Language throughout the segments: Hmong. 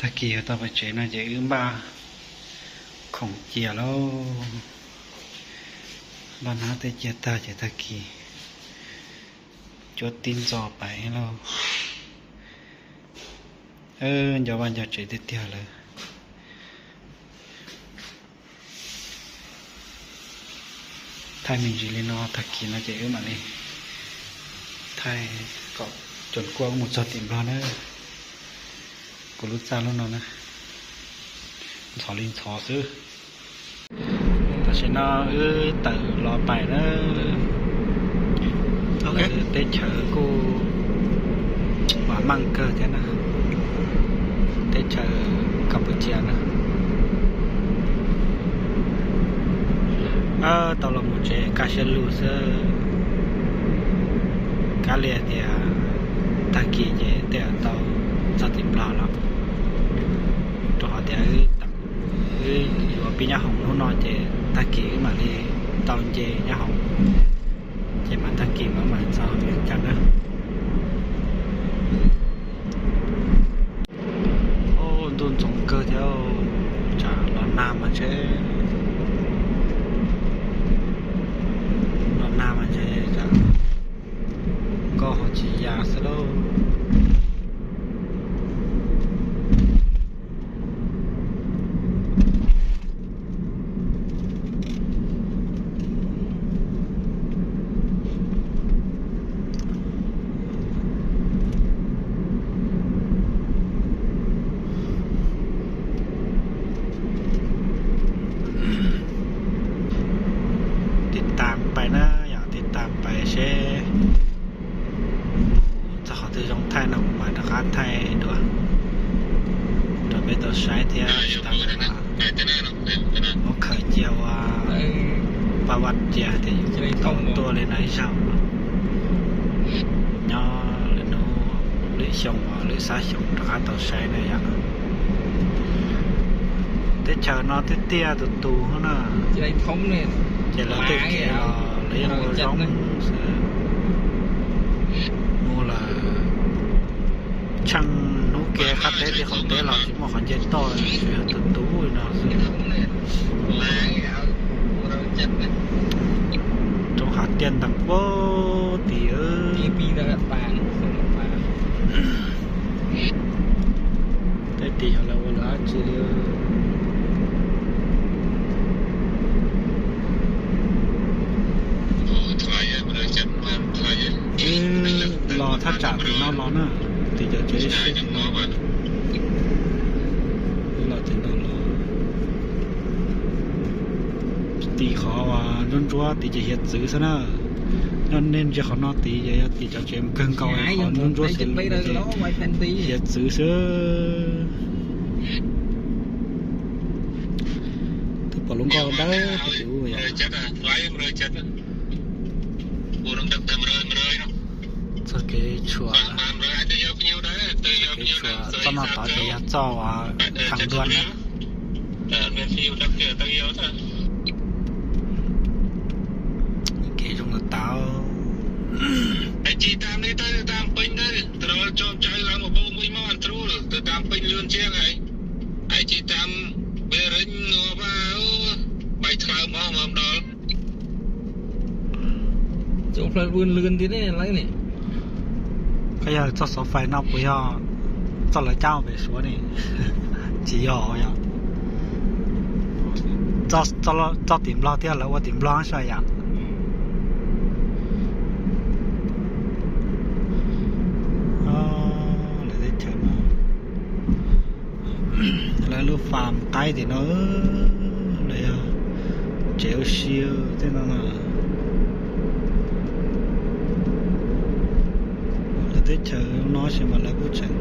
Tag kis tau pais tsev no ces wb npaj khoom cia lauj. Npaj hnab tej cia tag ces tag kis cuab tib ntxo pais lauj. Nco vaj nco tsev tiag tiag lawm. Thaij me ntsis li no, tag kis no ces wb mam li thaij kom cov kuaj mus txog tim Nplog na. Kuv lub txaj lub no na, ntxhov li ntxhov xwb. Tam sim no wb tawm los pais na. Teb chaws kuj vam meej kawg thiab na, teb chaws Campuchia na. Tau los mus tsev kaj siab lug xwb. Kav liam tias tag kis ces tej zaum tau txog tim Nplog los, rau qhov tias wb yuav pib nyob hoom hnub no ces tag kis wb mam li tau nce nyob hoom, ces mam tag kis mam mam txog Vias Cas na. Ntuj ntxoov kawg thiab, tsam los nag mas ntshe, los nag mas ntshe tsam nkoj ho tsis ya xwb lauj. Tiv tas pais na, yog tiv tas pais seb txog qhov twg zoo thaij no kuv mam rov qab thaij dua rau peb tau saib thiab. Tsis tas ntawd los muab khaws cia ua paj vaj cia tias yus tau tuaj li na ib zaug. Nyob lwm hnub lwm xyoo lwm xab xyoo rov qab tau saib na yom. Teb chaws no tiaj tiaj tus tus na, ces lawv tej kev los lawv yeej ua zoo xwb. Mus lawm tsheej hnub ke qab teb tim qaum teb los tsis muaj qhov nce toj, tsuas yog tus tus li no xwb. Roob hav tiaj ntees puag tim tej tim yog lawv ua lawv dab tsi li. Wb los thaj tsam tim no los na, tim cov tsev siab tim no, wb los tim no los. Tim qhov uas ntsuab ntsuab tid ces hiav txwv xwb na. Nyob nej ntsia qhov no tid ces yog tim cov tsev kawg nkaus, qhov ntsuab ntsuab xwb ces hiav txwv xwb. Twb pom lub nkoj dawb tiag. Txoj kev tshuam, txoj kev tshuam txoj no tod ces yog txoj uas thaj dua na. Kev zoo tas. Koj yog txoj xov fais no puas yog txoj lawv cab pem Suav ne? Tsis yog yom. Txoj tim Nplog thiab lawv ua tim Nplog xwb yom. Lawv teb chaws no, lawv lub fam qaib tim no, lawv yog tsev ua si tej no na. Lawv teb chaws no sis mas lawv kuj tseem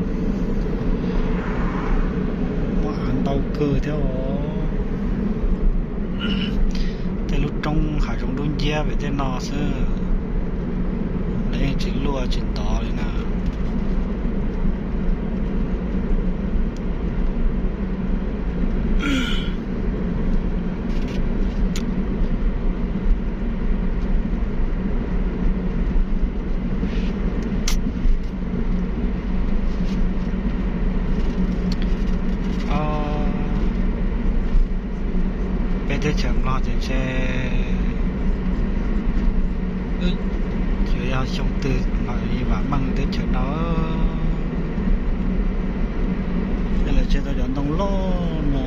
muaj av ntau kawg thiab os. Tej lub roob hav zoov dub nciab pem tej no xwb, lawv yeej tsis luaj tsis ntov li na. Teb chaws Nplog ces ntshe yuav yog xyoo twg mam li vam meej teb chaws no. Tej lawv tseg tau cov ntoo loj no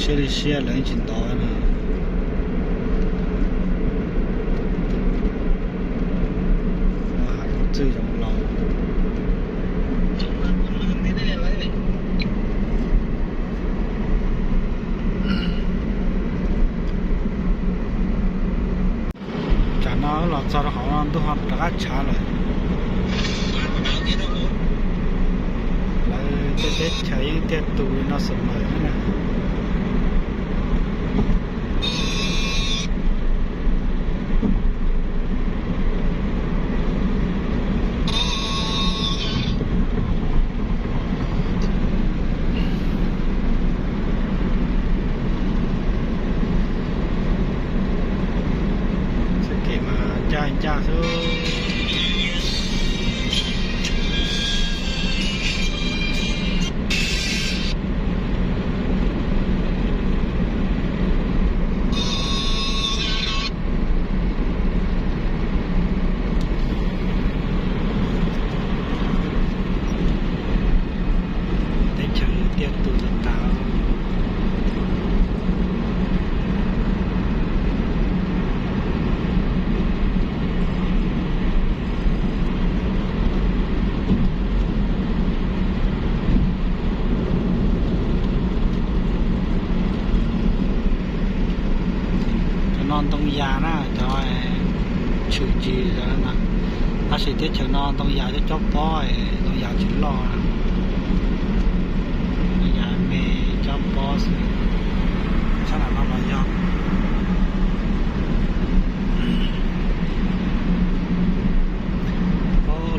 siab li siab lawv tsis ntov na. Hav zoov txwj zoov laus. Tsam no los txog rau hauv no ntuj ho rov qab tshav lawm. Lawv tej teb chaws yeej tiaj tus li no xwb mas. Txoj kev mas ncaj ncaj xwb. Teb chaws tiaj tus tas tas. Cov no ntoo yas na, cov tshwm ntsis na. Tab sis teb chaws no ntoo yas cov cob pob, ntoo yas tsis loj, ntoo yas me cob pob xwb. Sab nram no los yog.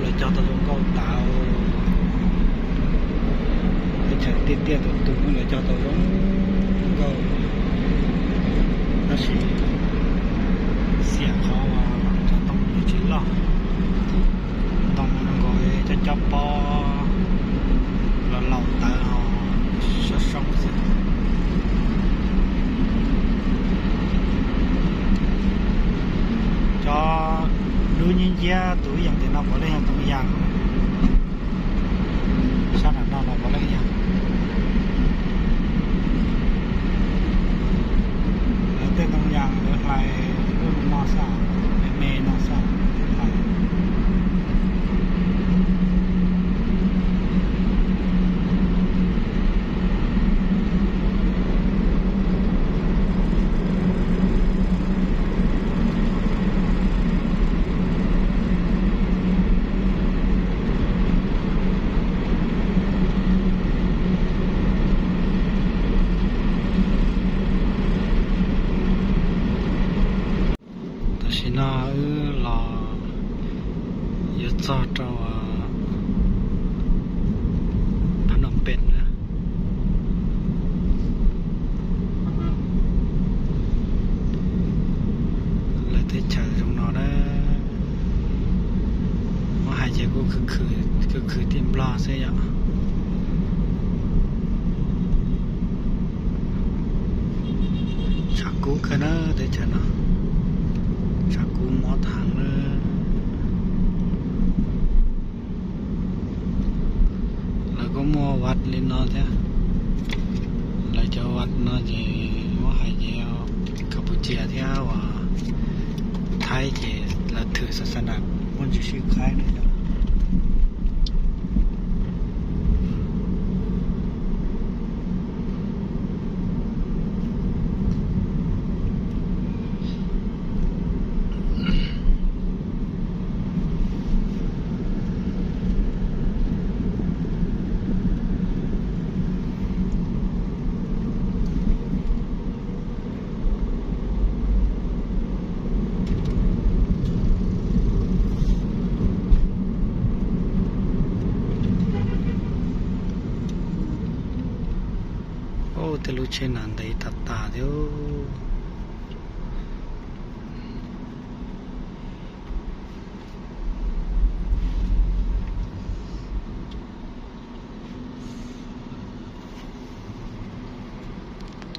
Lawv cog tau zoo nkauj tas. Teb chaws tiaj tiaj tus tus lawv cog tau zoo nkauj, tab sis xiam qhov uas cov ntoo tsis loj, ntoo zoo nkaus cov cob pob los laus tawv ho soob soob xwb. Cov dub nciab nciab tus ib yam ntawm no puav leej yog ntoo yas. Sab nram no los puav leej yog. Lawv tej ntoo yas lawv hlais lub no xwb, me me no xwb, hlais. Tam sim no wb los yuav txog rau Phnom Penh na. Lawv teb chaws zoo no na, muab hais ces kuj khwv khwv tib nplog xwb yom. Tshav kub kawg na teb chaws no, tshav kub mob thav na. Lawv kuj muaj vaj li no thiab. Lawv cov vaj no ces muab hais ces Campuchia thiab uas Thaib ces lawv thwm xa xa nas muaj ntsis sib qhaib na yom. Tej lub tsheb nas ntev tas tas thiab.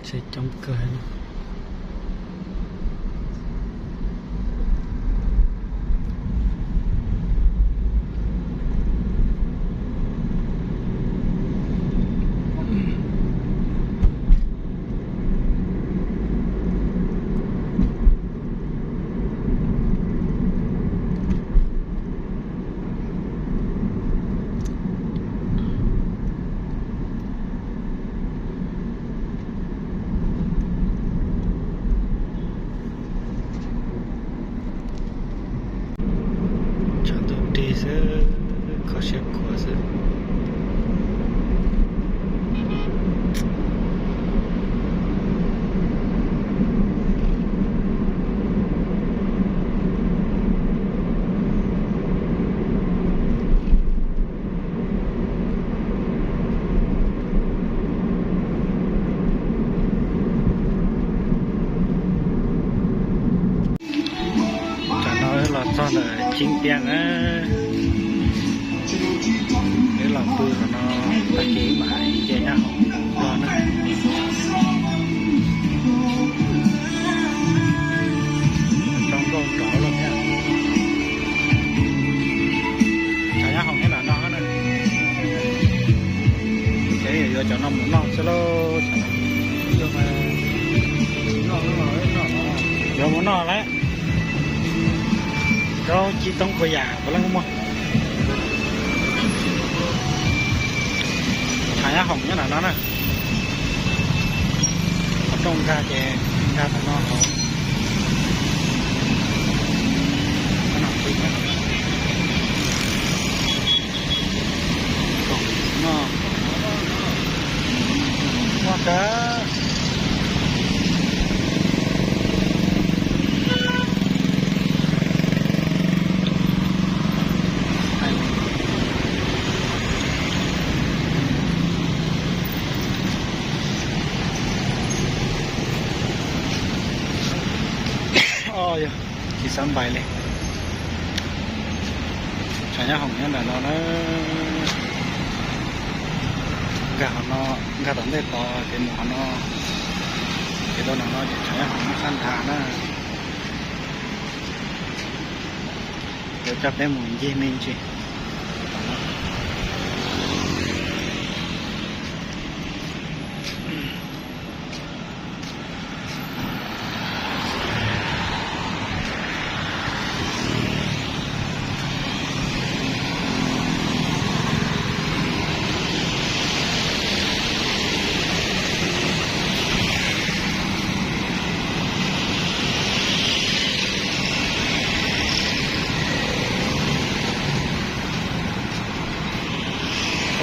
Tsheb coob kawg. Tshav ntuj rig xwb, kho siab khuav xwb. Tam no wb los txog ntawm Cib Tiaj na, wb los pw qhov no, tag kis mam nce Nyab Hoom los na. Zoo nkauj nrov lawm thiab. Tshav Nyab Hoom nyob nram no na. Ces yuav cov no mus noj xwb lauj. Yuav mus noj lawm. Rau ci toob puas yam puav leej muaj. Tshav Nyab Hoom nyob nram no na. Qhov rooj nkag ces nkag tom no hauv. Noj, noj kawg. Yog tsis xav npais li. Tshav Nyab Hoom nyob nram no na. Nkag qhov no, nkag tom ntej tod ces mus qhov no, ces rau nram no ces Tshav Nyab Hoom nyob sab nrad na. Yuav coj peb mus ncig me ntsis.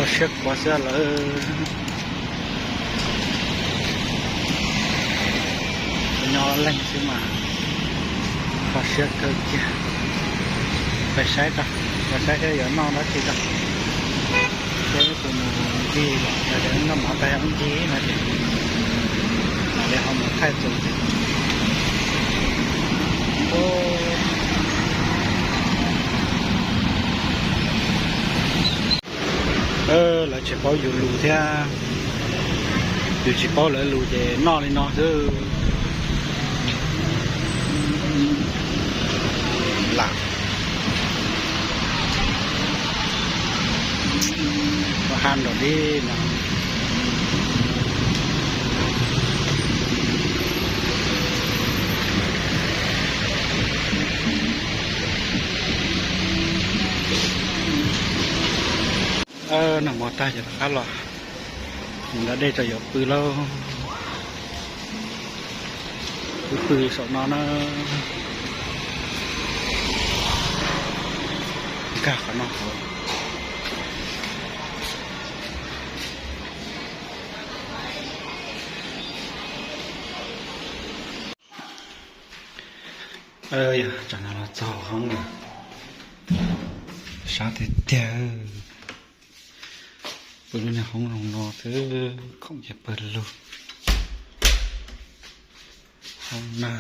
Kho siab khuav xwb lawm. Nyob leej xwb mas kho siab kawg kiag. Pais saib tso, pais saib seb yuav noj dab tsi tso. Seb puas mus ncig, yog tias noj mov tag ncig no ces mam li ho mus thaij txus. Lawv tsis paub yus lus thiab, yus tsis paub lawv lus ces noj li no xwb. Lam, ha nraum li no. Noj mov tag ces rov qab los nqa dej tso yuav pw lauj. Pw pw saum no na. Nkag qhov no hauv. Yog tsam no los txog hoob lawm, sab tiag tiag. Pw lub niag hoob zoo no xwb khoom ces pawg lug. Hoob na,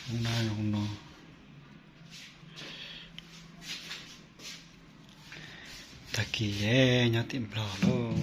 hoob na zoo no. Tag kis nyob tim Nplog lauj.